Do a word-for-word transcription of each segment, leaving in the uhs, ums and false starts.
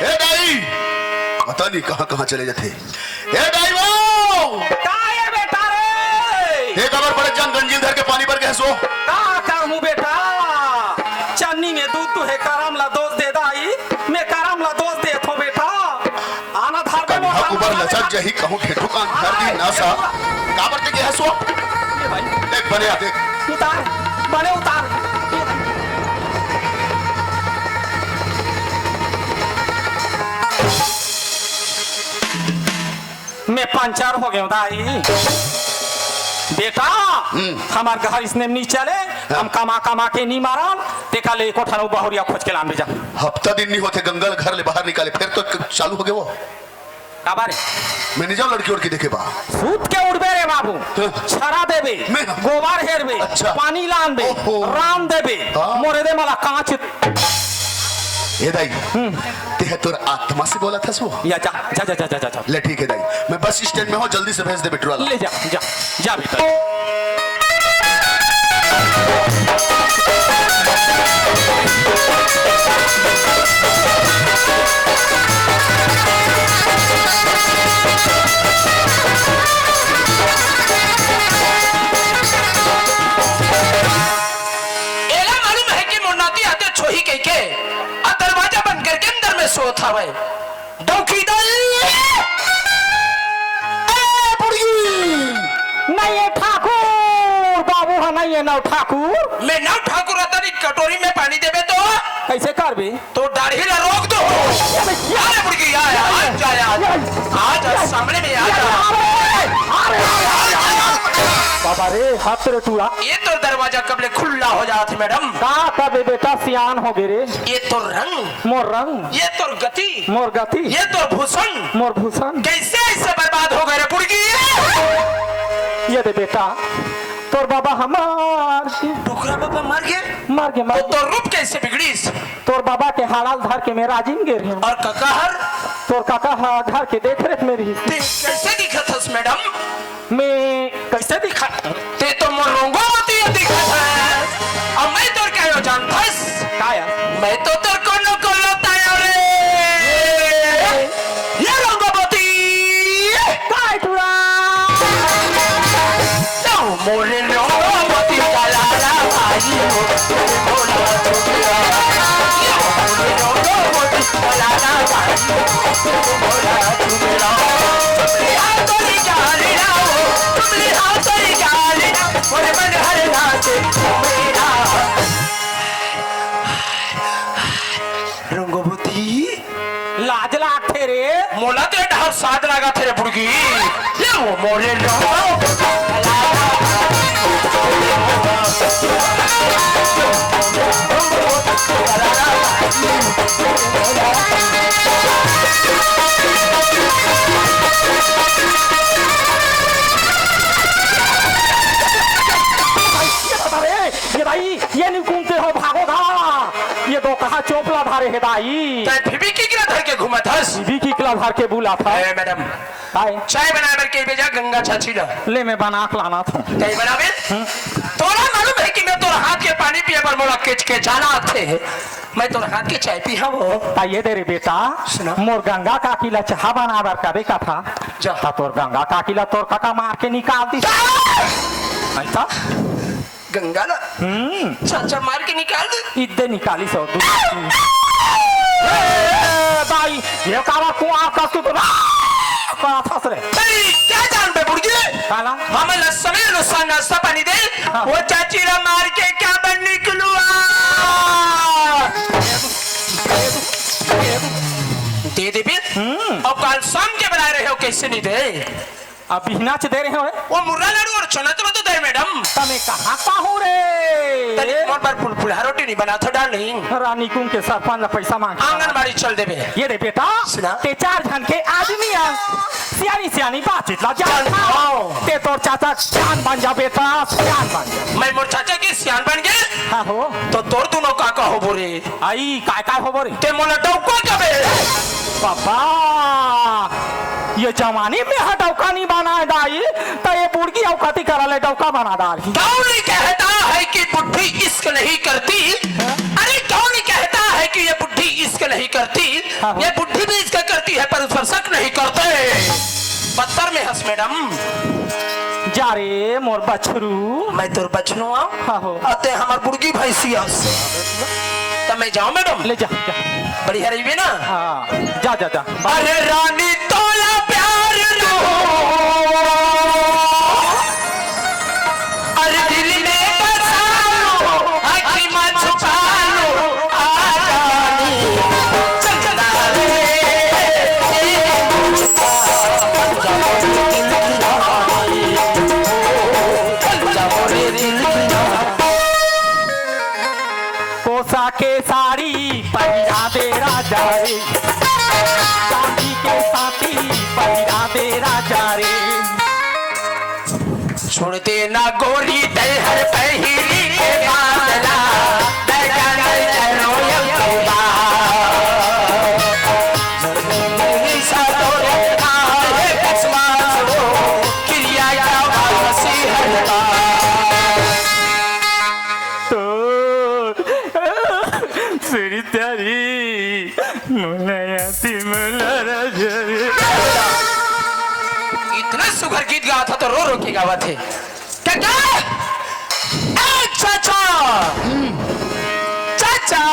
ए दाई, पता नहीं कहाँ कहाँ चले जाथे। ए दाई वो! का ए बेटा रे? ए काबर बड़े जान गंजील धर के पानी भर के हंसो? का करहूं बेटा? चन्नी में दूध तू हे करम ला दोष दे दाई, मैं करम ला दोष देथों बेटा। आना धर दे कन्हा मोर उबर लचक जही कहूं घेंटू कान धर दी नसा। काबर ते के हंसो? ये भाई। देख बने आ देख। उतार, बने उतार। मैं पंचर हो गया दाई। बेटा, हम्म। हमार घर इसने नहीं चले, हाँ। हम कमा कमा के नहीं मारन, तेका ले एको ठन बहुरिया खोज के लान बेजा। हफ्ता दिन नहीं होते गंगा ल घर ले बाहर निकाले, फिर तो चालू हो गया वो। काबर? मैं नहीं जाऊँ लड़की उड़की देखे बा। सूत के उड़बे रे बाबू, हाँ। छरा देबे, मैं गोबर हेरबे, अच्छा। पानी लानबे, ओहो। राम देबे, हाँ। मोरे दे मला कांच। ए दाई, हम्म। ते ह तोर आत्मा से बोलत हस वो? या जा, जा, जा। ले ठीक है दाई, मैं बस स्टैंड में हूँ, जल्दी से भेज दे बिटुआ ला। ले जा, जा, जा बेटा। एला मालूम है कि मोर नाती आते छोही कहिके, आ दरवाजा बंद करके अंदर में सोत हवय। डौकी दल। ए बुढ़ी! नहीं है ठाकुर, बाबू हा नहीं है नौ ठाकुर। मैं नौ ठाकुर आता नहीं, कटोरी में पानी देबे तो? कैसे करबे? तो दाढ़ी ला रोक दो। अरे बुढ़ी, आ, आ, आ जा, आ जा। आ जा, सामने में आ जा। बाबा रे, हाथ रे टूरा। ये तो दरवाजा कब ले खुला हो जात हे, मैडम? का करबे बेटा, सियान हो गे रे। ये तो रंग। मोर रंग। ये तोर गति। मोर गति। ये तोर भूषण। मोर भूषण। कैसे ऐसे बर्बाद हो गए रे बुड़गी? ये दे बेटा, तोर बाबा हमार। डोकरा बाबा मर गए? मर गए, मर तो गए। तोर रूप कैसे बिगड़ीस? तोर बाबा के हाड़ाल धर के मैं राजिम गे रहे हूँ। और काका हर? तोर काका हर घर के देख रेख में रही। ते कैसे दिखत हस मैडम? मैं कैसे दिखा? ते तो मोर रोंगो होती है दिखत है। अब मैं तोर क्या हो जानथस? काय? मैं तो तोर कोनो कोनो ताया रे। ये रोंगो बोती। काय टूरा? तो मोरे रोंगो बोती काला रा भाई हो। बोला टूरा। ये मोरे रोंगो बोती काला रा भाई हो। रंगोबती। लाज लागथे रे। मोला तो ये डहर साज लागथे रे बुड़गी। ये वो मोरे रंगो। ये दाई, ये निकुंते हो भागो धा। ये दो कहा चोपला धारे हे दाई। तै फिबी किकला धर के घूमत हस? फिबी किकला धर के बुला था। ए, मैडम। हाय। चाय बनाए बर के भेजा गंगा चाची ला। ले मैं बना के लाना था। चाय बनावे? हम्म। तोला मालूम है कि मैं तोर हाथ के पानी पिए बर मोला केच के जाना आथे। मैं तोर हाथ के चाय पी हवो। ता ये दे रे बेटा, सुना। मोर गंगा काकी ला चाहा बना बर कबे का था। जा। ता तोर गंगा काकी ला तोर काका मार के निकाल दी। जा। ऐसा? गंगा ला? हम्म। चाचा मार के निकाल दे। इद्दे निकाली सो दू। ए, दाई, ये काला कुआं का तू तो ना। का था रे? तेरी क्या जान बे बुड़गी? काला? हमें लस्सा में लस्सा नाश्ता पानी दे। हाँ। वो चाची ला मार के क्या बन निकलुआ? दे दे बे। हम्म। अब काल शाम के बना रहे हो, कैसे नहीं दे? अब बिहना च दे रहे हो? वो मुर्रा लाडू और चना तो दे मैडम। तमे कहाँ पाहू रे? तनी मोर बर फुलफुलहा रोटी नहीं बना था डार्लिंग। रानी कुंग के सरपंच ला पैसा मांग। आंगनबाड़ी चल देबे। ये दे बेटा, सुना। ते चार झन के आदमी आ। सियानी सियानी बातचीत ला जान जान था। था। ते तोर चाचा सियान बन जा बेटा, सियान बन जा। मैं मोर चाचा के सियान बन गए? हाँ हो। तो तोर दोनों काका होबो रे? आई, काय काय होबो रे? ते मोला डौका कबे? बाबा, ये जवानी में हा डौका नहीं बनाए दाई, तो ये बुड़की अउ कती करा ले डौका बना डाल। कौन कहता है कि बुढ़ी इश्क नहीं करती? हाँ? अरे कौन कहता है कि ये बुढ़ी इसके नहीं करती, हाँ, हाँ। ये बुढ़ी भी इसके करती है, पर उस पर शक नहीं करते। पत्थर में हंस मैडम। जा रे मोर बछरू। मैं तोर बछरू हंव। हाँ हो। अते हमर बुड़गी भैंसी हंस। त मैं जाऊं मैडम? ले जा, जा। बढ़िया रहिबे ना? हाँ, जा, जा, जा। अरे रानी तोला प्यार लो, अरे दिल में बसा लो, आँखी में छुपा लो, आ जानी चंदा रे। कोसा के साड़ी पहिरा दे राजा रे, चांदी के साथी पहिरा दे राजा रे। छोड़ देना गोरी तैहर पहिरी के बादला, दया नहीं करो अब के बाद। जरूरी सा तो रखा है विश्वास वो, क्रिया का वासी हर बार। तो सुरी तारी मुलाया ती मुलारा जरी। इतना सुघर गीत गावत हे तो रो रो के गावत हे। काका! ए चाचा! चाचा!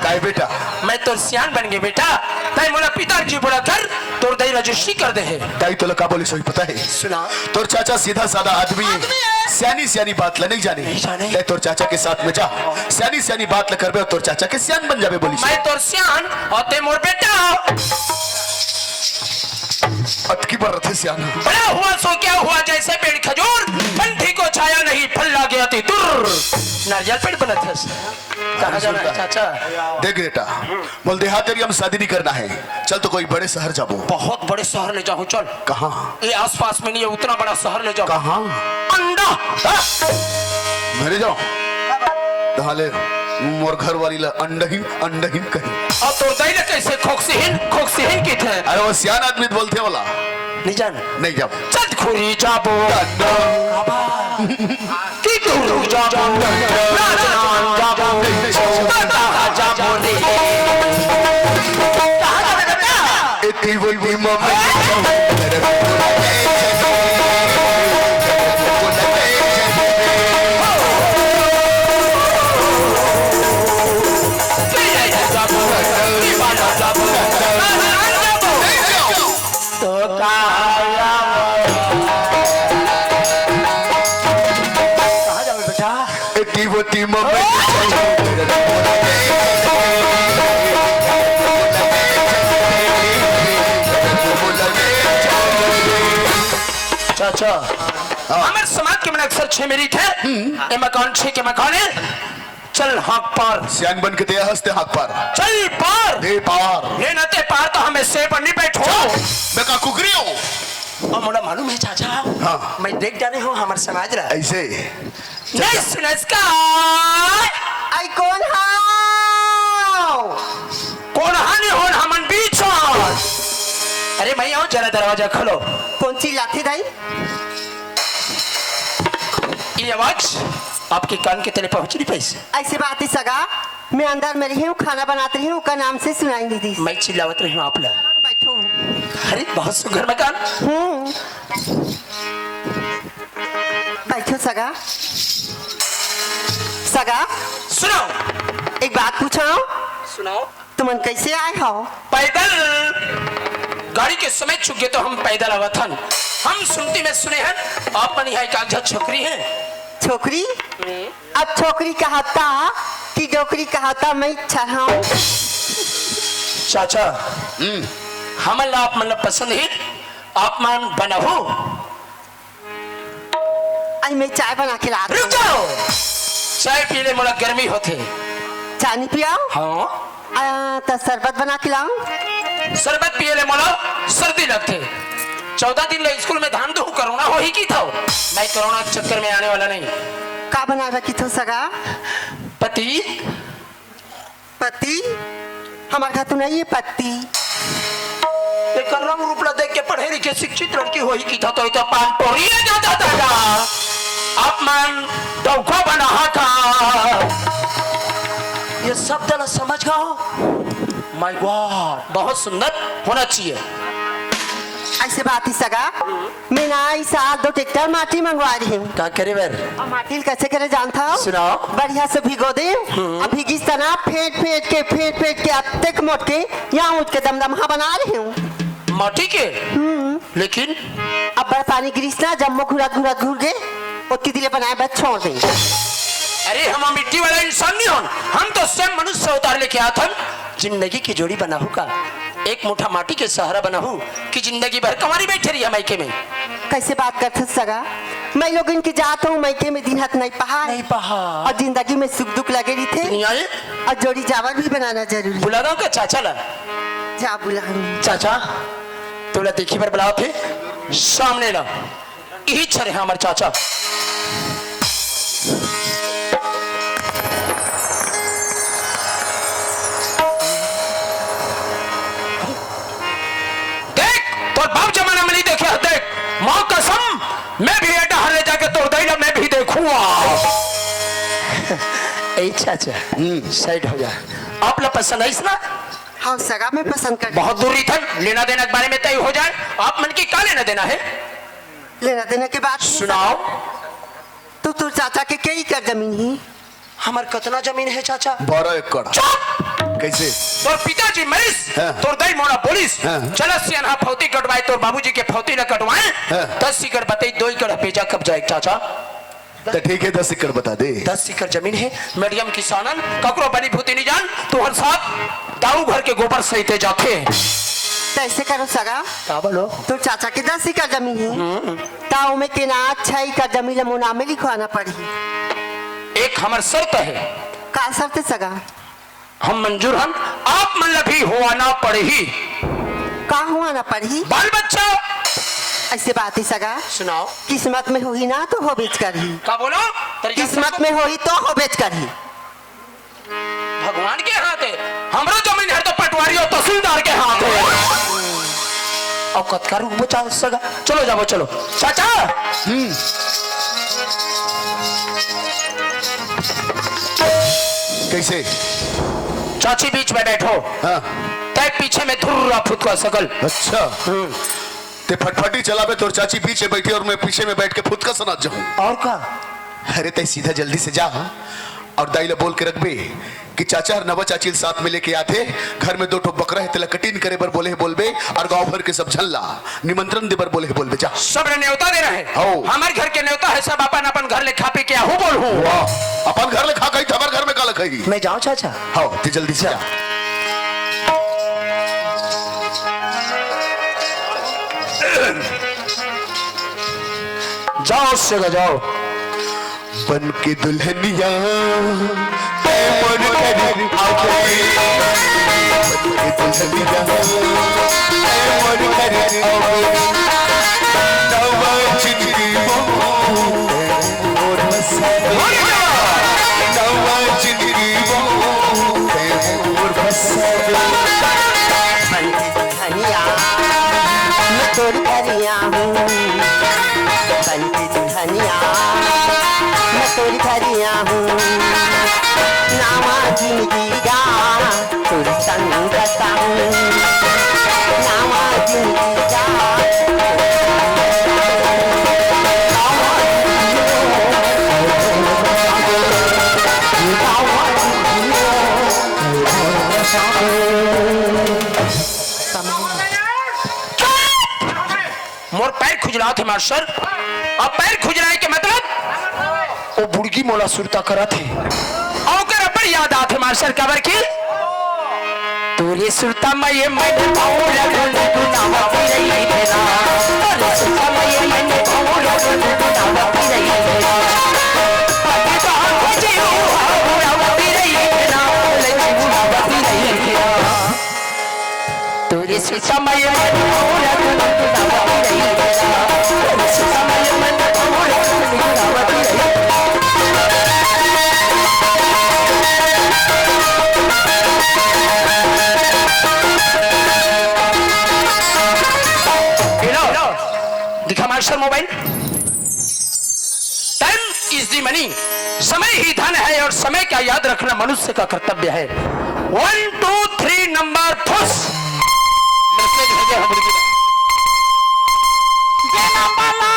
काय बेटा? मैं तोर सियान बन गे बेटा। तैं मोला पिताजी बोला कर, तोर दाई रजिस्ट्री कर दे हे। दाई तोला का बोलिस होही पता हे? सुना। तोर चाचा सीधा साधा आदमी हे। आदमी हे। सियानी सियानी बात ला नहीं जाने। नहीं जाने। तैं तोर चाचा के साथ में जा। सियानी सियानी बात ला करबे अउ तोर चाचा के सियान बन जाबे बोलिस। मैं तोर सियान अउ तैं मोर बेटा। अतकी बर रथे सियान। बड़ा हुआ सो क्या हुआ, जैसे पेड़ खजूर, पंथी को छाया नहीं, फल लागे अति दूर। नारियल पेड़ बनत हस। कहाँ जाना हे चाचा? देख बेटा, मोला देहात area में शादी नहीं करना हे। चल तो कोई बड़े शहर जाबो। बहुत बड़े शहर ले जाहूँ, चल। कहाँ? ये आसपास में नहीं हे, उतना बड़ा शहर ले जाहूँ। कहाँ? अंडा। हाँ? मेरे जाओ। तहाँ ले मोर घर वाली ला अंडहीन, अंडहीन कही। अउ तोर दाई ला कैसे खोकसीहीन, खोकसीहीन किथे? अरे वो सियान आदमी तो बोलथे वाला। नहीं जान। नहीं जाओ। चंदखुरी जाबो। अंडा। की गुरु जाबो, राजनांद जाबो, बरबहा जाबो रे। कहाँ जाबे बेटा? एती बोली मम्मी। तो कहाँ जाबे बेटा? एती बोती मम्मी। चाचा, हाँ। हमर समाज के मन अक्सर छेमेरी थे। ए मकान छे के मकान हे। चल हाँक पार। सियान बन के दे हंसते हाँक पार। चल पार। दे पार। ले न ते पार तो हमें से पर नहीं बैठो। चल, मैं का कुकरी हूँ। अउ मोला मालूम हे चाचा, हाँ। मैं देख डारे हूँ हमर समाज ला। ऐसे। नहीं सुनस का? आई कोन हव? कोन हानि होन हमन बीच हन। अरे मैं आऊँ, जरा दरवाजा खोलो। कोन चिल्लाथे दाई? ये आवाज आपके कान के तले पहुँच नहीं पाइस? ऐसे बात हे सगा, मैं अंदर में रही हूँ, खाना बनात रही हूँ, ओकर नाम से सुनाई नहीं दी। मैं चिल्लावत रही हूँ आप ला। बैठो। अरे बहुत सुघर मकान। हम्म। बैठो सगा। सगा। सुनाओ। एक बात पूछो। सुनाओ। तुमन कैसे आए हो? पैदल। गाड़ी के समय चुक गे तो हम पैदल आवत हन। हम सुनती में सुने हन, आप मन यहाँ एक आध झन छोकरी हे। छोकरी? हम्म। अब छोकरी कहता कि डोकरी कहता, मैं चढ़ाऊं। चाचा, हम्म। हमन ला आप मन ला पसंद हे, आप मन बनाहू। आई मैं चाय बना के लात हूँ। रुक जाओ, चाय पी ले, मोला गर्मी होथे। चाय नहीं पियाओ? हाँ। आ, त शरबत बना के लाऊं? शरबत पिए ले मोला सर्दी लगथे। चौदह दिन ले स्कूल में ध्यान दो, कोरोना होही किथव। मैं कोरोना के चक्कर में आने वाला नहीं। का बनाए बर किथव सगा? पति। पति? हमर घर तो नहीं हे पति। एकर रंग रूप ला देख के पढ़े लिखे शिक्षित लड़की होही किथव, तो इतना पान पोरी हे दादा दादा। आप मन डौका बनाहा का। ये शब्द ला समझ गो? माय गॉड, बहुत सुंदर होना चाहिए। ऐसे बात हे सगा, मैं ना इस साल दो ट्रैक्टर माटी मंगवा रही हूँ। का करे बर? अउ माटी ल कैसे करे जानथव? सुनाव। बढ़िया से भिगो दे। हम्म। अब भिगिस तना फेंट फेंट के, फेंट फेंट के अतेक मोट के या ऊँच के दमदमहा बना रही हूँ। माटी के? हम्म। लेकिन? अब्बड़ पानी गिरिस ना, जम्मो घुरत घुरत घुर गे, ओतकी दिन ले बनाए बर छोड़ दे। अरे, हम मिट्टी वाला इंसान नहीं हन, हम तो स्वयं मनुष्य अवतार लेके आत हन, जिंदगी की जोड़ी बनाहू का, एक मुठा माटी के सहारा बनाहू कि जिंदगी भर कंवारी बैठे रही मायके में। कैसे बात करथस सगा? मैं लोगन के जात हूँ मायके में, दिन हाथ नहीं पहा। नहीं पहा। अउ जिंदगी में सुख दुख लगे रहिथे। दुनिया में। अउ जोड़ी जावर भी बनाना जरूरी। बुला दो का चाचा ला। जा बुला। चाचा, तोला देखे बर बुलावत हे, सामने ला। इही छरे हे हमर चाचा। देख, तोर बाप जमाना में नहीं देखे हे, देख, माँ कसम, मैं भी ये डहर ले जाके तोर दाई ला मैं भी देखूंगा। ए चाचा, हम्म। साइड हो जा। आप ला पसंद आइस ना? हाँ, सगा में पसंद कर। बहुत दूर रहिथन, लेना देना के बारे में तय हो जाए। आप मन के का लेना देना हे? लेना देना के बात नहीं सुनाव। तो तोर चाचा के कई एकड़ जमीन हे? हमर कतना जमीन हे चाचा? बारह एकड़। चुप! कैसे? तोर पिताजी मरिस, हाँ। तोर दाई मोला बोलिस, हाँ। चल सियान हा फौती कटवाए, तोर बाबूजी के फौती ला कटवाए, हाँ। दस एकड़ बताई, दो एकड़ बेचा कब जाए चाचा? त ठीक हे, दस एकड़ बता दे। दस एकड़ जमीन हे, मीडियम किसान हन, ककरो बनी भूती नहीं जान, तुहर साथ दाऊ घर के गोबर सहिते जाथे। त ऐसे करो सगा। का बोलो? तोर चाचा के दस एकड़ जमीन हे, हम्म। त ओमे के ना छह एकड़ जमीन ला मोर नामे लिखवाना पड़ही। एक हमर शर्त हे। का शर्त हे सगा? हम मंजूर हन, आप मन ला भी होवाना पड़ही। का होवाना पड़ही? बाल बच्चा। ऐसे बात हे सगा। सुनाव। किस्मत में होही ना तो होबेच करही। का बोलो? तरीका से किस्मत में होही तो होबेच करही। भगवान के हाथ हे, हमरो जमीन हर तो पटवारी अउ तहसीलदार के हाथ हे। अउ कतका रुकबो चाचा सगा? चलो जाबो, चलो। चाचा! हम्म। कैसे? चाची बीच में बैठो। हाँ। तैं पीछे में धुर्रा फुतका सकल। अच्छा। हम्म। तैं फटफटी चलाबे, तोर चाची बीच में बैठी अउ मैं पीछे में बैठ के फुतका सुनात जाहूँ। अउ का? अरे तैं सीधा जल्दी से जा अउ दाई ला बोल के रखबे कि चाचा हर नवा चाची ल साथ में लेके आथे, घर में दो ठो बकरा हे, तेला कटिन करे बर बोले हे बोलबे, अउ गांव भर के सब झन ला निमंत्रण दे बर बोले हे बोलबे, जा। सब ने नेवता देना हे। हौ। हमर घर के नेवता हे, सब अपन अपन घर ले खा पी के आहू बोलहू। वाह, अपन घर ले खा कही, हमर घर में का लखही? मैं जाऊं चाचा? हौ, तैं जल्दी से जा। जाओ सगा, जाओ। बन के दुल्हनिया तैं मोर घर आबे। बन के दुल्हनिया तैं मोर घर आबे। नवा जिंदगी वो तैं मोर बसा दे। नवा जिंदगी वो तैं मोर बसा दे। बन के दुल्हनिया मैं तोर घरिया हूँ। बन के दुल्हनिया मैं तोर घरिया हूँ। नावा जिंदगी गा तोर संग बताऊं। नावा जिंदगी गा मोर पैर खुजलात हे मास्टर। अब पैर खुजलाए के मतलब ओ बुड़गी मोला सुरता करत हे। अउ ओकर अब्बड़ याद आत हे मास्टर, काबर कि तोरे सुरता म ये मन भौंरा गुनगुनावत रहिथे ना। तोरे सुरता म ये मन भौंरा गुनगुनावत रहिथे ना। पगला हो जीव हौरावत रहिथे ना। बोले जीव हौरावत रहिथे ना। तोरे सुरता म ये मन भौंरा गुनगुनावत रहिथे ना। तोरे सुरता म ये मन भौंरा गुनगुनावत रहिथे ना। ये लो, दिखा master mobile. Time is the money, समय ही धन है और समय का याद रखना मनुष्य का कर्तव्य है। One, two, three, नंबर फुस। मैसेज भेजे हम बुड़की ला। जे नंबर ला,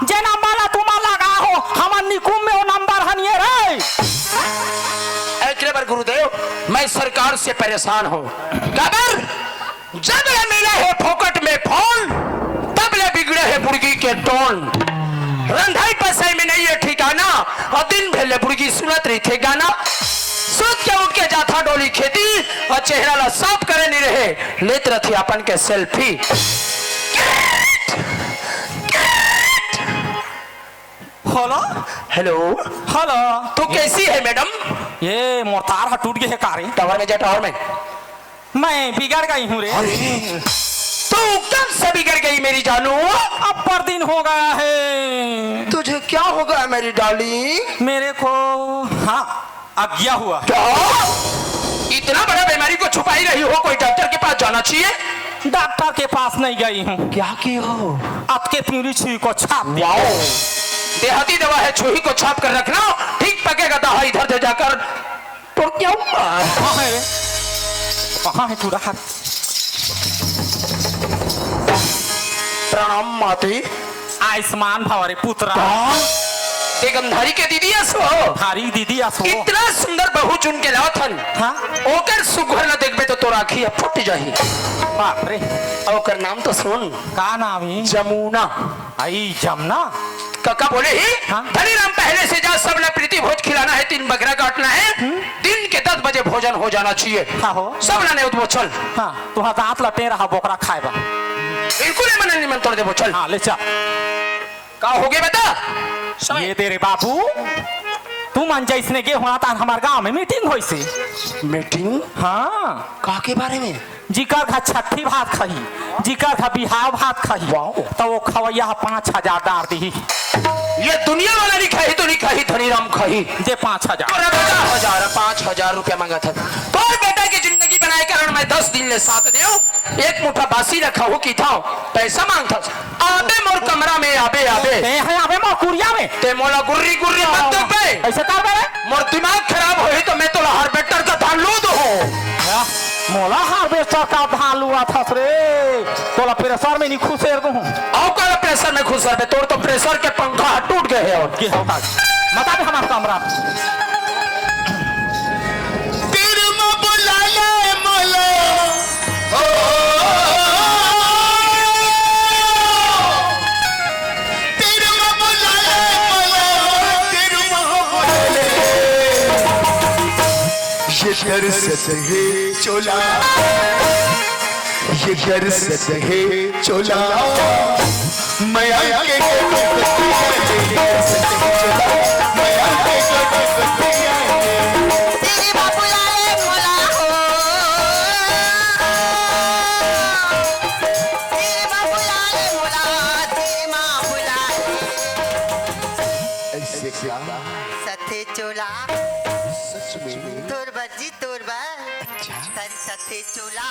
जे नंबर ला तुमन लगा हो, हमर निकुम में वो नंबर हनिए रे। एकरे बर गुरुदेव, मैं सरकार से परेशान हूँ। काबर? जब ले मिले हे फोकट में फोन, तब ले बिगड़े हे बुड़की के टोन। रंधाई पसई में नहीं है ठिकाना, और दिन भर ले बुड़की सुनत रहिथे गाना। सुत के उठ के जाथा डोली खेती, और चेहरा ला साफ करे नहीं रहे, लेत रहिथे अपन के सेल्फी। हेलो। हेलो। हेलो। तू कैसी है मैडम? ये मोर तार ह टूट गे हे का रे? टावर में जा, टावर में। मैं बिगड़ गई हूँ रे। अरे, तू कब से बिगड़ गई मेरी जानू? अब्बड़ दिन हो गया है। तुझे क्या हो गया मेरी डार्लिंग? मेरे को, हाँ, अज्ञा हुआ। क्या? इतना बड़ा बीमारी को छुपाई रही हो, कोई डॉक्टर के पास जाना चाहिए। डॉक्टर के पास नहीं गई हूँ। क्या की हो? अतके पीली छुई को छाप दी। वाओ, देहाती दवा है, छुई को छाप कर रखना, ठीक पकेगा दहा इधर से जाकर। तो क्या हुआ? कहाँ है रे? कहाँ है तू रहा? प्रणाम माते। आयुष्मान भव रे पुत्र। हाँ? ते गंधारी के दीदी अस हो? गंधारी दीदी अस हो। इतना सुंदर बहू चुन के लावत हन। हाँ? ओकर सुघर ला देखबे तो तोर आँखी ह फूट जाही। बाप रे। अउ ओकर नाम तो सुन। का नाम हे? जमुना। आई जमुना। कका बोले ही, हाँ? धनीराम पहले से जा, सब ला प्रीति भोज खिलाना है, तीन बकरा काटना है, हम्म। दिन के दस बजे भोजन हो जाना चाहिए। हाँ हो। सब ला नेवत बोल चल। हाँ, तुँहर दाँत लटे रहा बोकरा खाए बर। बिल्कुल ये मन निमंत्रण देबो चल। हाँ, ले चल। का हो गे बता? समय ये दे रे बाबू, तुमन जइसने गे हुआ तान हमर गाँव में मीटिंग होइसे। मीटिंग? हाँ। का के बारे में? जिकर घर छट्ठी भात खाही, जिकर घर बिहाव भात खाही, वाओ। त वो खवैया ह पाँच हजार डार दिही। ये दुनिया वाला नहीं खाही तो नहीं खाही, धनीराम खाही। दे पाँच हजार। तोर बेटा हजार, पाँच हजार रुपया मांगत हे। तोर बेटा के जिंदगी बनाए कारण मैं दस दिन ले साथ देव, एक मुठा बासी रखा हो की था, पैसा मांगथस। आबे मोर कमरा में, आबे, आबे। ते हे आबे मोर कुरिया में। ते मोला गुर्री गुर्री मत दे बे। ऐसे कर बे। मोर दिमाग खराब होही तो मैं तोला हार्वेस्टर का धान लू दूँ। या, मोला हार्वेस्टर का धान लुआथस रे। तोला प्रेशर में नहीं खुसेर दूँ। अउ का प्रेशर में खुसेर बे, तोर तो प्रेशर के पंखा टूट गे हे। और के हो का? मत आबे हमार कमरा। तीर म बुला ले मोला। ये दरसत हे चोला, ये दरसत हे चोला, मया के गोटे गोटे, ये दरसत हे चोला, मया के गोटे गोटे। तेरे बाबू लाए मोला हो। तेरे बाबू लाले मोला, तेरे माँ बुलाए। ऐसे क्या? सथे चोला। सच में? तोर बर जी, तोर बर। अच्छा। तारी सथे चोला।